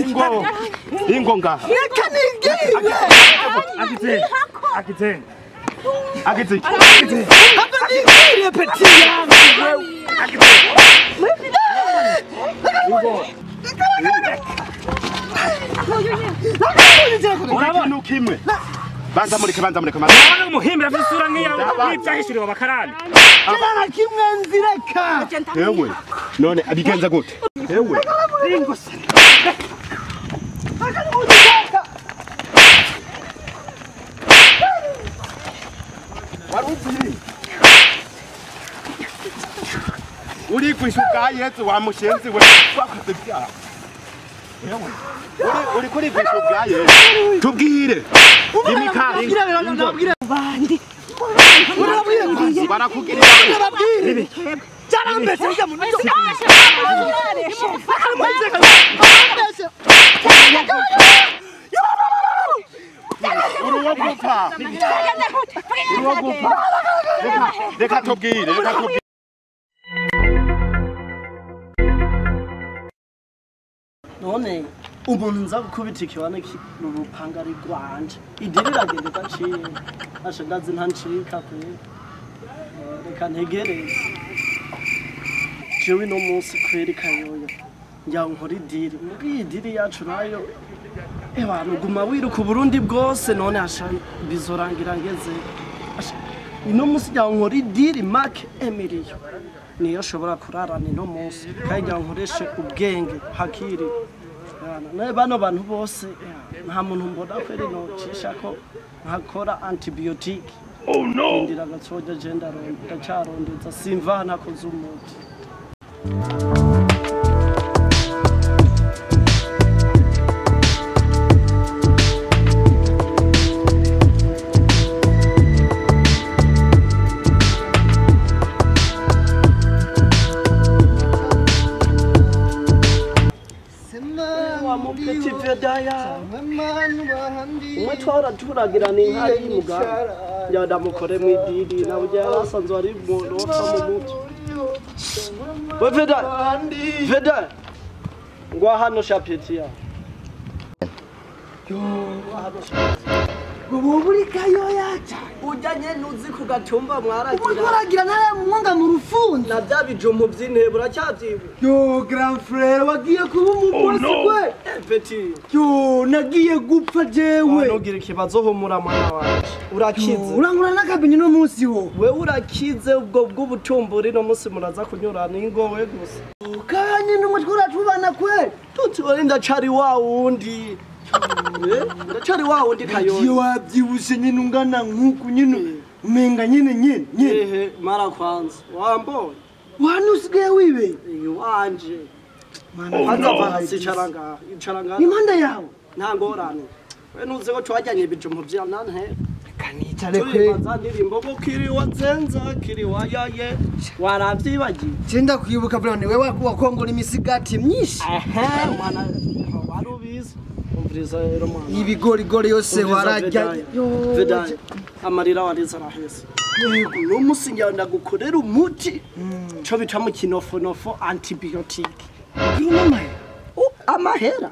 Ingo. Ingo ngaha. Reka nigire. Akitse. Akitse. Akitse. Hapa nigire peti yangu. Akitse. Ingo. Urabona kimwe. Banza mureke banza mureke. Urabona umuhimbira afite isura nk'iyawe n'ibyahishuriwe abakarani. Jana kimwe nzireka. Ewe. None abigenza gute? Ewe. Ingo. Uri kwishuka Yesu wa mushenzi we wakoze ibyaha. Uri kuri kwishuka Yesu. Tubwire. Imikari. Bandi. Barakugirira. Nababwire. Jarambese njya mu Uruwo gupfa. Uruwo gupfa. Reka tubwire, reka tubwire. None umuntu nza gukubita ikiwane n'urupanga ari rwanje idiri iragenda idaciye asha ndazi ntancika pe reka ntegereze jewe no munsi kweri kayoyo njya nkora idiri muri iyi diri yacu nayo abantu guma wiruka Uburundi bwose none asha bizorangira ngeze ino munsi njya nkora idiri make emiliyo niyo shobora kurarana ino munsi kandi njya nkoreshe ubwenge hakiri naye bano bantu bose nta muntu mbona kweri nocisha ko nkakora antibiotique. Oh no! Ndira gatsoja je ndacarondeza simva ntakoze umuti. Umwe twahora turagirana inka y'umuganga yadamukore mu ididi nawe yarasanzwe ari umuntu wapfa mu mutwe. We Veda, Veda, ngwa hano shapeti ya. Yo, hano shapeti. Uburi kayoya cyane. Ujyanye nuzi ku gatumba mwaragira. Mwaragira nawe mwanga mu rufunzo. Na bya bijumu by'intebe uracyabyibu. Yo grand frère wagiye kuba umubosi kwe. Petit. Yo nagiye gupfa jewe. Nugira ikibazo humura mwana wanje. Urakize. Urangura nakabinye no munsi wo. We urakize ubwo bw'ubutumburi no munsi muraza kunyurana ingowe gusa. Kanye n'umutwe uratubana kwe. Tuti uri ndacari wa wundi. Ndacari wa wundi kayoyo. Iyo wabyibushe nyine ungana nkuku nyine umenga nyine nyine nyine. Ehe mara kwanza. Wambonye. Wanu usigaye wibeye. Iwanje. Kwanza basi icara ngaha, icara ngaha. Impanda yawe. Nta ngorane. We nuze ko twajyanye ibijumbu vya nanhe. Kanicare kwe. Turibaza ndirimbo ko kiriwa nzenza kiriwa yaye waravyibagiye. Cenda kwibuka bro wewe wakongora imisigati myinshi. Ehe mwana warubizi. Umviriza rero mwana. Ibigorigori yose warajya. Vedaye. Amarira wariza araheze. Yego no musi nyawe ndagukorera umuti. Cyo bita mu kinofonofo antibiotique. Amahera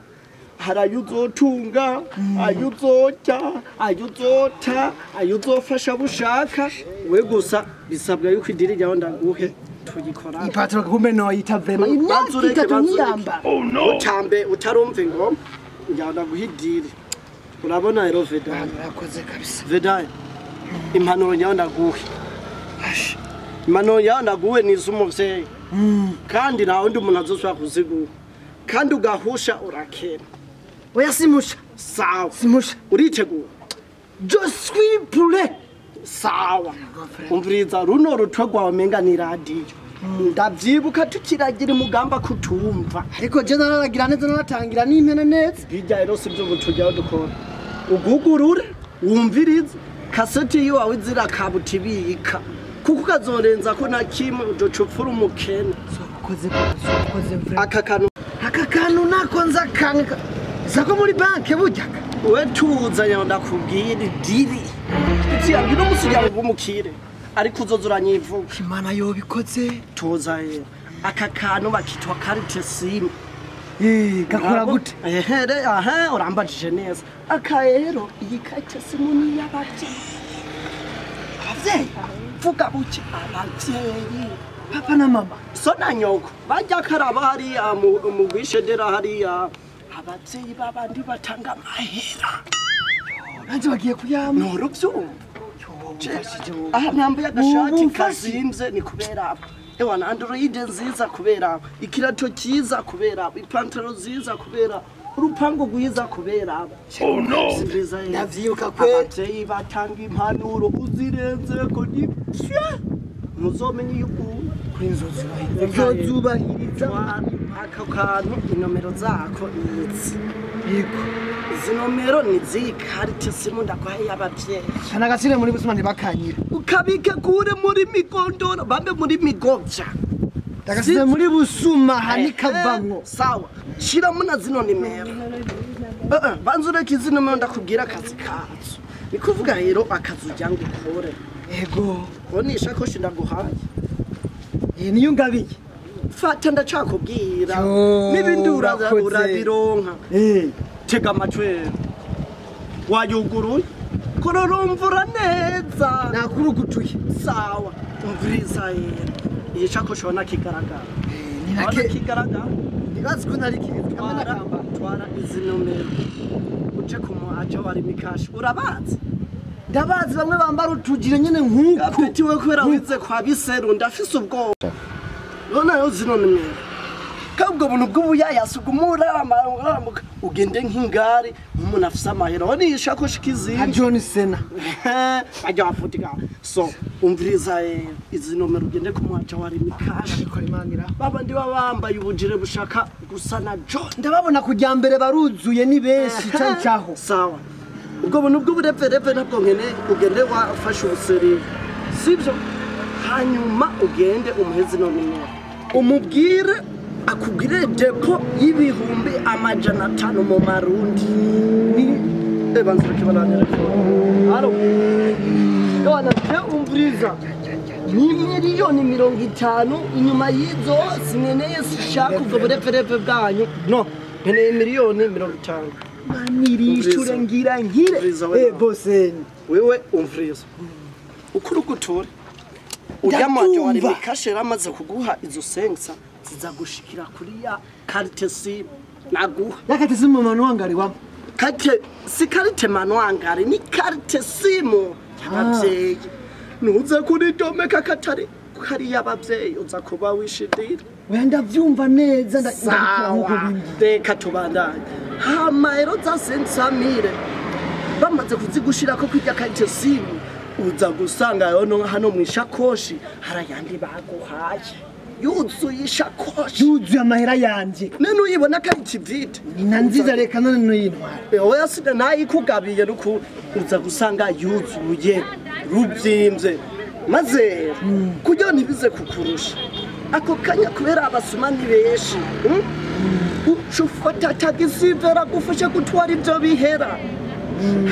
hari ayo uzotunga, ayo uzorya, ayo uzota, ayo uzofasha bushaka. We gusa bisabwa yuko idiri ryawe ndaguhe tuyikora. Ipataro kumbe no yita vrema imyaka itatu niyamba. Oh no! Utambe utarumva ingoma njya ndaguha idiri. Urabona rero Vedaye. Urakoze kabisa. Vedaye. Impanuro nyawe ndaguhe. Impanuro nyawe ndaguhe ni iz'umuvyeyi. Kandi nta wundi umuntu azoshobora kuziguha. Kandi ugahusha urakena. Oya simusha. Sawa. Simusha. Uritegura. Je suis poulet. Sawa. Umviriza runo rutwe rwawe menga ni radiyo. Ndavyibuka tukiragira umugamba kutumva. Ariko je nararagira neza naratangira n'impene neza. Bijya rero sivyo butujyaho dukora. Ugugurure wumvirize kaseti yiwawe zirakabutibika. Kuko ukazorenza ko na kimwe udocupfura umukene. Sokoze sokoze frère. Aka kantu nako nzakanka. Zako muri banke burya. We tuzanye ndakubwira idiri. Iti yabwira umusigaye bw'umukire. Ariko uzoza uranyivuga. Imana yobikoze. Tuza rero. Aka kantu bakitwa carte SIM. Gakora gute? Ehere, aha, urambajije neza. Aka rero iyi carte SIM ni y'abavyeyi. Abavyeyi? Vuga buke abavyeyi. Papa na mama. So na nyoko. Bajya karaba hariya mu gwishedera hariya. Abavyeyi babandi batanga amahera. Nanje bagiye kuyama. Noruvyumva. Aha nambaye agashati kazimvye ni kubera abo. Ewa na Android nziza kubera abo. Ikirato cyiza kubera abo. Ipantaro nziza kubera abo. Urupangu rwiza kubera abo. Oh no. Ndavyibuka kwe. Abavyeyi batanga impanuro uzirenzeko ni muzomenye yuko kuri nzozubahiriza. Aka kantu inomero zako nizi. Yego. Izi nomero ni z'iyi carte SIM ndakwaye y'abavyeyi. Kana gasire muri busuma ntibakanyira. Ukabike kure muri migondoro bambe muri migovya. Ndagasize muri busuma hanikavamwo. Sawa. Shiramo na zino nimero. Banza ureke izi nomero ndakubwira akazi kazo. Ni kuvuga rero akazi ujya ngo ukore. Yego. Ko ishakoshi ndaguhaye. Niyo ngabiye. Fata ndacakubwira. N'ibindi urabironka. Tega amatwi. Wayuguruye. Kururumvura neza. Nakurugutuye. Sawa. Umviriza rero. Iyi shakoshi ubona kigaragara. Ni kigaragara. Nibazi ko ntari kizi. Twara izi nomero. Uje ku mu aje wari mikashi. Urabazi? Ndabazi bamwe bambara utujire nyene nkuko. Apeti we kubera wize kwa biseru ndafise ubwoba. None yo zino nimero. Kabwo buntu bw'ubuyaya sugumura amaramuka ugende nk'ingari umuntu afise amahera. Wani ishakoshi kizingi. John Cena. Ajya afutika. So umviriza izi nomero ugende ku mwaca wari mikashi. Baba ndi babambaye ubujire bushaka gusa na John. Ndababona kujya mbere baruzuye ni benshi cyaho. Sawa. Ubwo buntu bw'ubureperepe ntabwo nkene ugende wafashe ubuseri. Sibyo? Hanyuma ugende umuhezi no nimero. Umubwire akugire depo y'500,000 mu marundi. Ni banza kibananira. Halo. Yohana je umviriza. Ni 50,000,000 inyuma yizo sineneye sishaka ubwo bureperepe bwanyu. No, nkeneye 50,000,000. Manirishure ngira nkire. Bose. Wewe umviriza. Ukuruguture. Urya mwaje wari mikashera amaze kuguha izo sensa ziza gushikira kuri ya carte SIM naguha. Ya carte SIM manuangari wa. Carte si carte manuangari ni carte SIM y'abavyeyi. Nuze kuri domeka katari kari y'abavyeyi uza kuba wishidira. Oya ndavyumva neza ndakubwira nkuko bindi. Reka tubandanye. Hama rero za sensamire bamaze kuzigushirako kwirya carte SIM uza gusanga yono hano mu ishakoshi harayandi baguhaye. Yuzuye ishakoshi. Yuzuye amahera yanje. None uyibona ko ari kivide. Ni na nziza reka none nuyintwara. Oya sida nayikugabiye nuko uza gusanga yuzuye rubyimbye. Maze kugira ntibize kukurusha. Ako kanya kubera abasuma ni benshi. Ucufata tagisi vera gufasha gutwara ibyo bihera.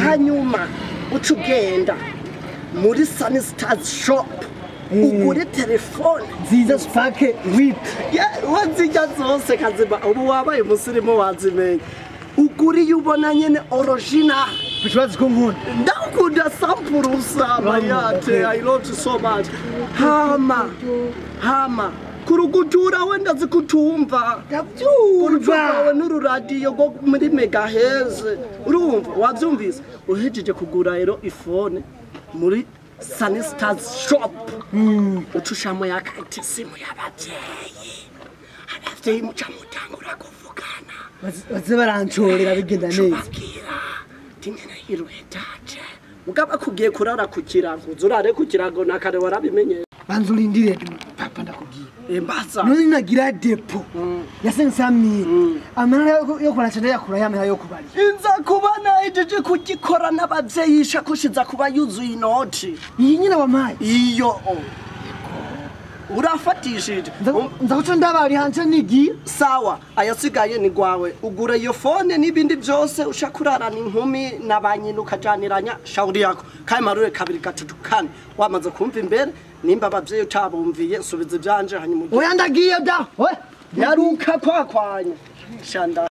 Hanyuma ucugenda muri Sunny Stars shop. Ugure telefone nziza Spark wit. Wazijya zose kazima ubu wabaye umusirimu wazimenye. Ugure iyo ubona nyene original. Bibaza ko nkunda. Ndakunda sampurusa mayate. I love you so much. Hama kurugutura wenda zikutumva. Ndavyumva. Wawe n'ururadiyo go muri megahertz. Urumva wavyumvise uhejeje kugura rero iphone muri Sunny Stars shop. Ucushamo ya carte SIM y'abavyeyi. Abavyeyi muca mutangura kuvugana. Baze barancorera bigenda neza. Babwira tingena iruhetaje. Mugaba kugiye kurara ku kirago, uzurare ku kirago nakare warabimenye. Banza urindire papa ndakubwira. Mbaza. None nagira depo. Ya 500,000. Amahera yo kuracenda yakura yamera yo kubari. Inza kuba nahejeje kugikora n'abavyeyi ishakoshi za kuba yuzuye inoti. Iyi nyine wampaye. Iyo. Urafatishije. Nza guca ndabari hanje nigira. Sawa, ayasigaye ni gwawe. Ugura iyo phone n'ibindi byose ushaka kurarana inkumi na banyina ukajaniranya shauri yako. Kandi marure 2 3 4 wamaze kumva imbere nimba abavyeyi utabumviye subiza ibyanje hanyuma. Oya ndagiye da. Oya yaruka kwakwanya. Shanda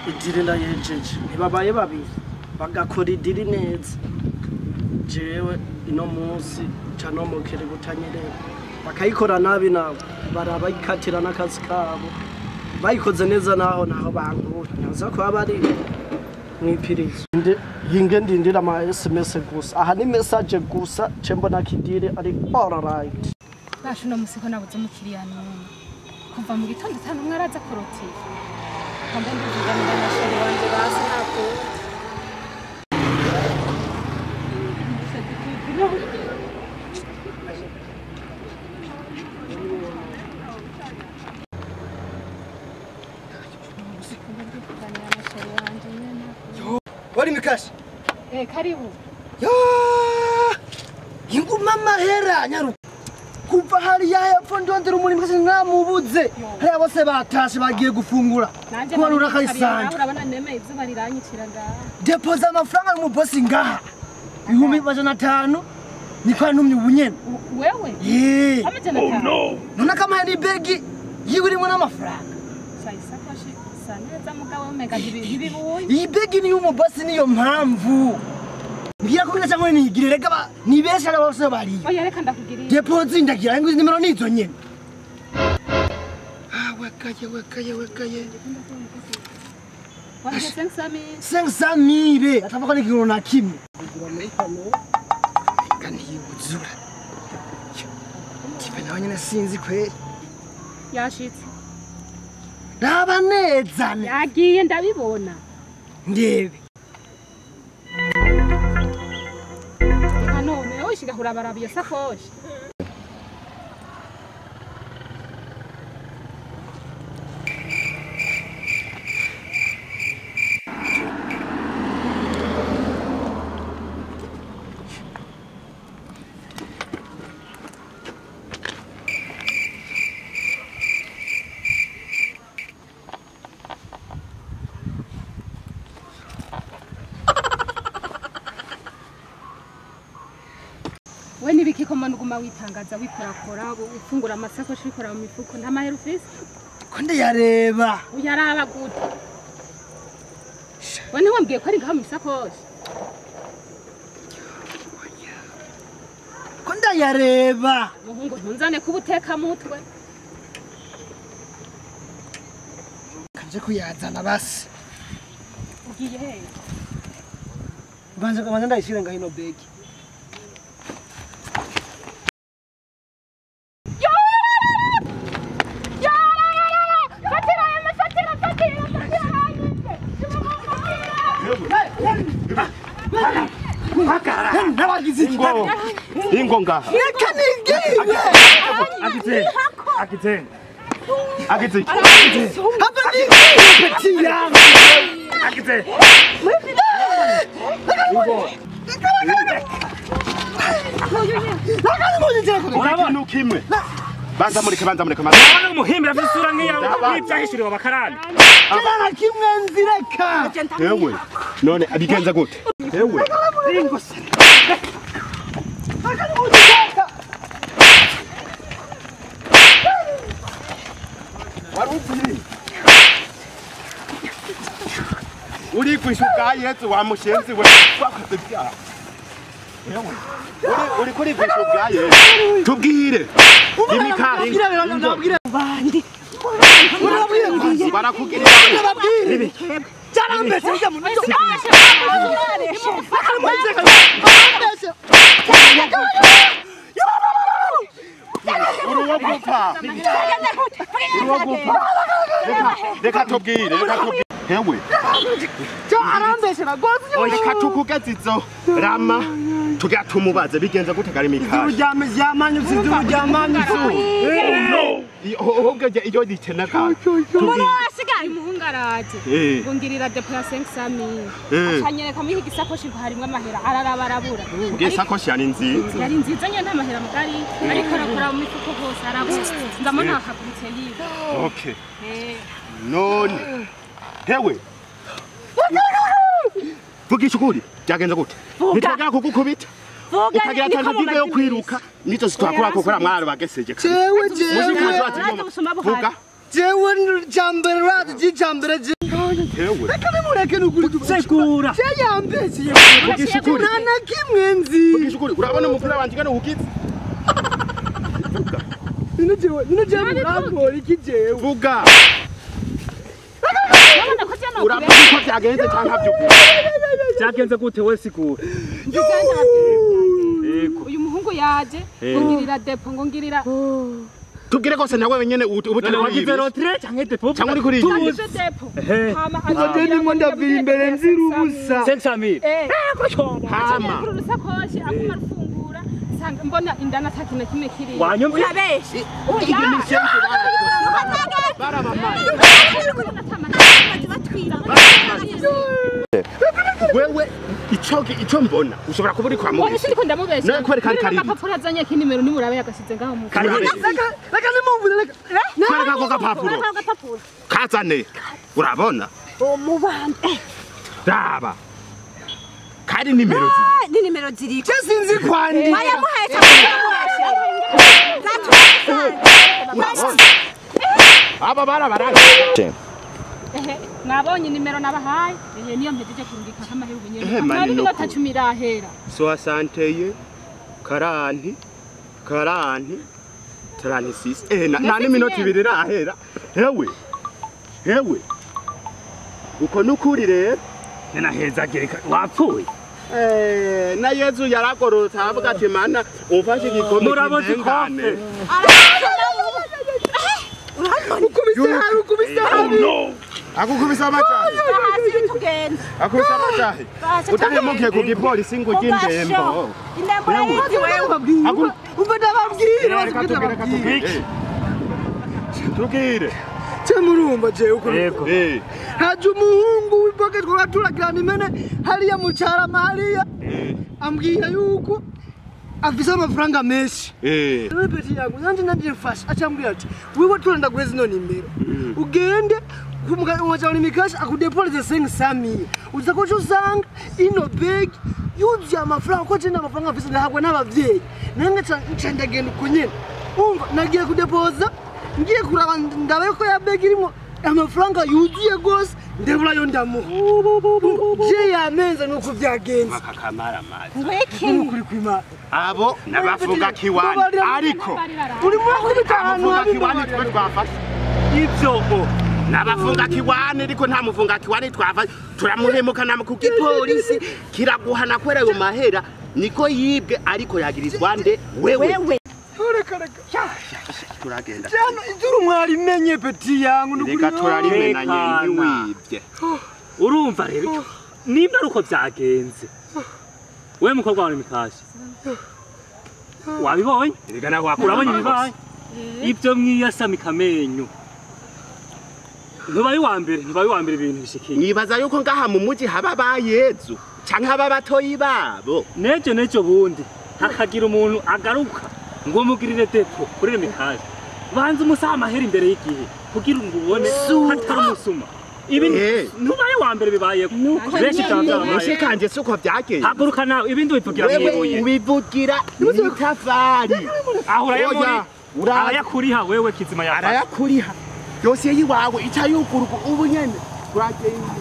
idiri ndayejeje. Ntibabaye babiri bagakora idiri neza. Jewe ino munsi canomokere gutanyerera. Bakayikora nabi nabo barabayikatira n'akazi kabo bayikoze neza naho naho bankura nza kuba bari mwipirizo yinge ndindira ama SMS gusa aha ni message gusa cembo kidire ari all right. Basho no musiko nabuze umukiriya n'umwe kuva mu gitondo tanu umwe araza kurotira kambe ndivuganira na sheri wanje basi nako Wari mikashi? Karibu. Yo! Inguma mahera nyaru. Kuva hariya hepfo ndondera umurimo kasi namubuze. Hariya bose batashe bagiye gufungura. Kubarura kayisanje. Urabona nemeye izuba riranyicira ngaha. Depoza amafaranga y'umubosi ngaha. 500,000 niko antumye ubunyene. Wewe? Yee. Oh no. None kamaye ni begi yiwe irimo n'amafaranga. Sayisakoshi saneza mugabo mega ntibibuye. Iyi begi ni y'umubosi niyo mpamvu. Mbwira ko cyangwa nigire rega ni benshi ari bose bari. Oya reka ndakugirira. Depozi ndagira ngo nimero nizo nyene. Ah wakaye wakaye wakaye. Wanje 500,000. 500,000 atavuga ni kintu na kimwe. Reka ntiyuzura. Kipe nawe nyene sinzi kweri. Yashitse. Raba neza. Yagiye ndabibona. Ndebe. None ushiga kurabarabiye sakoshi. We nibiki ko manuguma witangaza wikorakora ufungura amasakoshi wikora mu mifuko nta mahera ufise? Ko ndayareba. Uyaraba gute? We ntiwambwiye ko ari ngaho mu isakoshi? Ko ndayareba. Muhungu ntunzane kubuteka mutwe. Kanje kuyazana basi. Ugiye he? Banza banza ndayishire ngaho ino begi. Ingo ngaha. Reka nigire. Akitse. Akitse. Akitse. Hapa nigire peti yangu. Akitse. Ingo. Urabona kimwe. Banza mureke banza mureke. Urabona umuhimbira afite isura nk'iyawe n'ibyahishuriwe abakarani. Jana kimwe nzireka. Ewe. None abigenza gute? Ewe. Ingo. Uri kwishuka Yesu wa mushenzi we wakoze ibyaha. Uri kuri kwishuka Yesu. Tubwire. Imikari. Bandi. Barakugirira. Nababwire. Cyarambese ujya mu nto. Uruwo gupfa. Uruwo gupfa. Reka tubwire, reka tubwire. Hewe. Cyarambese rwose. Reka tukugazizo rama tujya tumubaze bigenza gute kari mikari. Uryame ryamanyutse uryamanyutse. Oh no. Ahubwo iyo ritenaka. Umuntu wasigaye umuhungu araje ngo ngirira depo ya 500,000 acanyereka muri iki gisakoshi ngo harimwo amahera araraba arabura. Ngiye sakoshi yari nziza. Yari nziza nyene nta mahera mugari ariko arakora mu mifuko hose arabura. Ndamona akagurutse yiwe. Okay. None hewe vugisha ukuri byagenze gute? Nitwagera kugukubita ukagira tentative yo kwiruka nizo zitwakora kokora mwaro bageseje. Jewe vuga jewe jambere rad jambere hewe reka nimureke nukuri segura je yambesiye vugisha ukuri nta kimwe nzi vugisha ukuri urabona umupira wanje ngana ukize nino jewe murambora iki jewe vuga urabona ko byagenze cyangwa byukuri byagenze gute we sigura yego uyu muhungu yaje ngirira depo ngo ngirira tubwire kose nawe wenyene ubutari wagize rotre cyangwa depo cyangwa uri kuri tugize depo hama aje ndimo ndavira imbere nzira ubusa 500,000 hama urusakoshi akuma rufungura sanga mbona indana atakina kimwe kiri wanyumvira urabeshi wewe ico mbona ushobora kuba uri kwa muganga sindiko ndamubesha no kwereka kari agapapuro azanye kinimero nimurabe yagasize ngaho mu reka nimumvuze reka kwereka ko gapapuro kazane urabona umubande raba kari nimero ziri ni nimero ziri je sinzi kwandika wayamuhaye aba barabaraje ehe nabonye nimero nabahaye ehe niyo mpejeje kurungika nk'amahera ubunyene nari minota 10 irahera soixante 40 40 36 ehe nani minota 2 irahera hewe hewe uko nukuri rero naheza gereka wapfuye na Yezu yaragororotse aravuga ati mana umfashe igikombe muraboze ikombe ukubise habi akukubisa amacahe akubisa amacahe utahemukiye ku gipolisi ngo ujye indembo umva ndababwira tubwire cye murumva jewe uko haje umuhungu w'imboga twora turagirana imene hariya mu Carama hariya ambwira yuko afise amafaranga menshi peti yangu nanje ndamfasha acambwira ati wewe turenda guheza ino nimero ugende kumwajana imikashi akudepolize 500,000 uza ko usanga ino bag yuzuye amafaranga ko jenda amafaranga afise ndahabwa n'abavyeyi nange nca ndagenda uko nyene umva nagiye kudepoza ngiye kuraba ndabe ko ya bag irimo amafaranga yuzuye gose ndebura yo ndamuha je yamenze nuko byagenze kuri kwima abo nabavuga kiwani ariko uri mu bitanu kiwani twe twafashe ivyo nabafunga kiwani ariko nta mufunga kiwani twafashe turamuhemuka na ku gipolisi kiraguhana kwera ayo mahera niko yibwe ariko yagirizwa nde wewe turagenda cyano izuru mwarimenye peti yangu nukuri reka turarimenanye ntiwibye urumva rero nimba ari uko byagenze we mukobwa wawe mikashi wabibonye reka nawe urabonye ibibaye ibyo mwiyasamika amenyo ntubaye uwa mbere ntubaye uwa mbere ibintu bishikiye nibaza yuko ngaha mu muji haba ba Yezu canke haba batoyi babo nejo nejo bundi hakagira umuntu agaruka ngo mugirire depo kuri mikaje banze umusaha amahera imbere y'igihe kugira ngo ubone hatari umusuma ibi ntubaye wa mbere bibaye benshi cyane mushikanje suko byagenze haguruka nawe ibindi wivugira mwibuye ubivugira mwitafari aho urayamuri arayakuriha wewe kizima yafashe arayakuriha dosiye yiwawe ica yuguruka ubu nyene turagenda